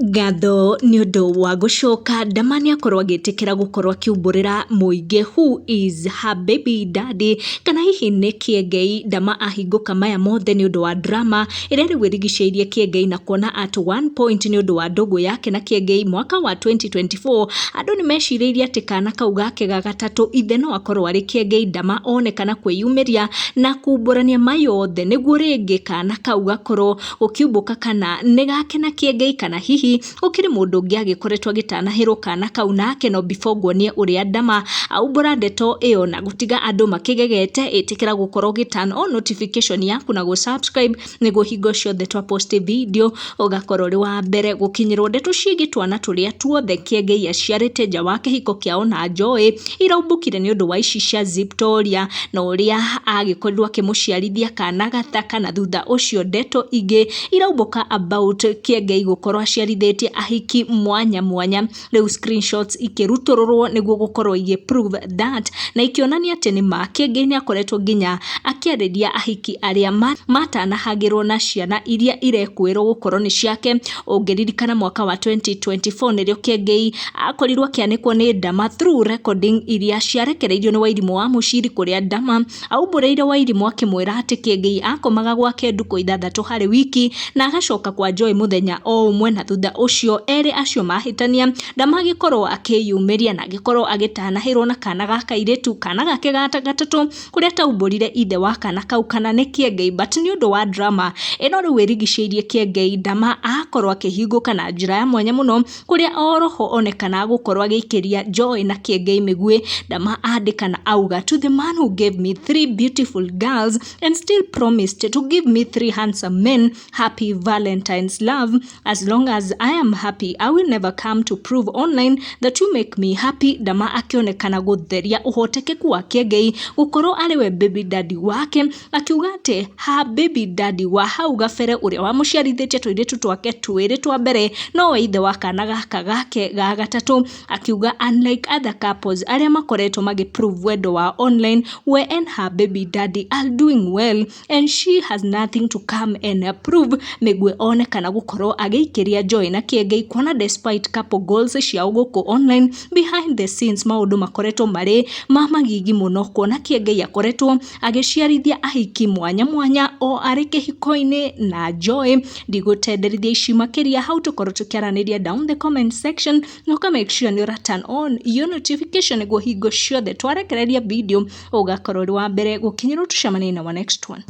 Ngatho nĩ ũndũ wa gũcoka. Dama nĩ akorwo agĩtĩkĩra gũkorwo akiumbũrĩra mũingĩ who is her baby daddy, kana hihi nĩ Kĩengei. Dama ahingũka maya mothe nĩ ũndũ wa drama ĩrĩa rĩu ĩrigicĩirie Kĩengei, na kuona at one point nĩ ũndũ wa ndũgũ yake na Kĩengei mwaka wa 2024, andũ nĩ mecirĩirie atĩ kana kau gake ga gatatũ ithe no akorwo arĩ Kĩengei. Dama onekana kwĩyumĩria na kumbũrania mayothe nĩguo rĩngĩ kana kau gakorwo gũkiumbũka kana nĩ gake na Kĩengei, kana hihi gũkĩrĩ mũndũ ũngĩ agĩkoretwo agĩtanahĩrwo kana kau nake. No before nguonie ũrĩa Dama aumbũra ndeto ĩyo na gũtiga andũ makĩgegete, ĩtĩkĩra gũkorwo ũgĩ turn on notification yaku na gũ subscribe nĩguo hingo ciothe twa post video ũgakorwo ũrĩ wa mbere gũkinyĩrwo. Ndeto ciĩgiĩ twana tũrĩa tuothe Kĩengei aciarĩte nja wa kĩhiko kĩao na Joy iraumbũkire nĩ ũndũ wa ici cia Ziptoria na ũrĩa agĩkorirwo akĩmũciarithia kana gathaka, na thutha ũcio ndeto ingĩ iraumbũka about Kĩengei gũkorwo aciarithĩtie ahiki mwanya mwanya. Rĩu screenshots ikĩrutũrũrwo nĩguo gũkorwo igĩ prove that, na ikĩonania atĩ nĩ ma Kĩengei nĩ akoretwo nginya akĩarĩria ahiki arĩa matanahagĩrwo na ciana iria irekwĩrwo gũkorwo nĩ ciake. Ũngĩririkana mwaka wa 2024 nĩrĩo Kĩengei akorirwo akĩanĩkwo nĩ Dama through recording iria ciarekereirio nĩ Wairimũ wa Mũciri, kũrĩa Dama aumbũrĩire Wairimũ akĩmwĩra atĩ Kĩengei akomaga gwake ndukũ 6 harĩ wiki na agacoka kwa Joy mũthenya o ũmwe, na thutha ũcio erĩ acio mahĩtania Dama agĩkorwo akĩyumĩria na agĩkorwo agĩtanahĩrwo na kana ga kairĩtu, kana gake ga gatatũ, kũrĩa ataumbũrire ithe wa kana kau kana nĩ Kĩengei. But nĩ ũndũ wa drama ĩno rĩu ĩrigicĩirie Kĩengei, Dama akorwo akĩhingũka na njĩra ya mwanya mũno, kũrĩa oroho onekana gũkorwo agĩikĩria Joy na Kĩengei mĩguĩ. Dama andĩka na auga, "To the man who gave me three beautiful girls and still promised to give me three handsome men, happy Valentine's, love. As long as I am happy, I will never come to prove online that you make me happy." Dama akĩonekana gũtheria ũhotekeku wa Kĩengei gũkorwo arĩ we baby daddy wake, akiuga atĩ ha baby daddy wa hau gabere ũrĩa wamũciarithĩtie tũirĩtu twake twĩrĩ twa mbere nowe ithe wa kana gaka gake ga gatatũ. Akiuga unlike other couples arĩa makoretwo magĩ prove wendo wa online, we and her baby daddy are doing well and she has nothing to come and prove. Mĩguĩ onekana gũkorwo agĩikĩria Joy na Kĩengei, kuona despite couple goals ciao gũkũ online, behind the scenes maũndũ makoretwo marĩ ma magigi mũno, kuona Kĩengei akoretwo agĩciarithia ahiki mwanya mwanya o arĩ kĩhiko-inĩ na Joy. Ndigũtenderithia ici makĩria, hau tũkorwo tũkĩaranĩria down the comment section, na ũka make sure nĩ ũra turn on your notification nĩguo hingo ciothe twarekereria video ũgakorwo ũrĩ wa mbere gũkinyĩrwo. Tũcemanie na wa next one.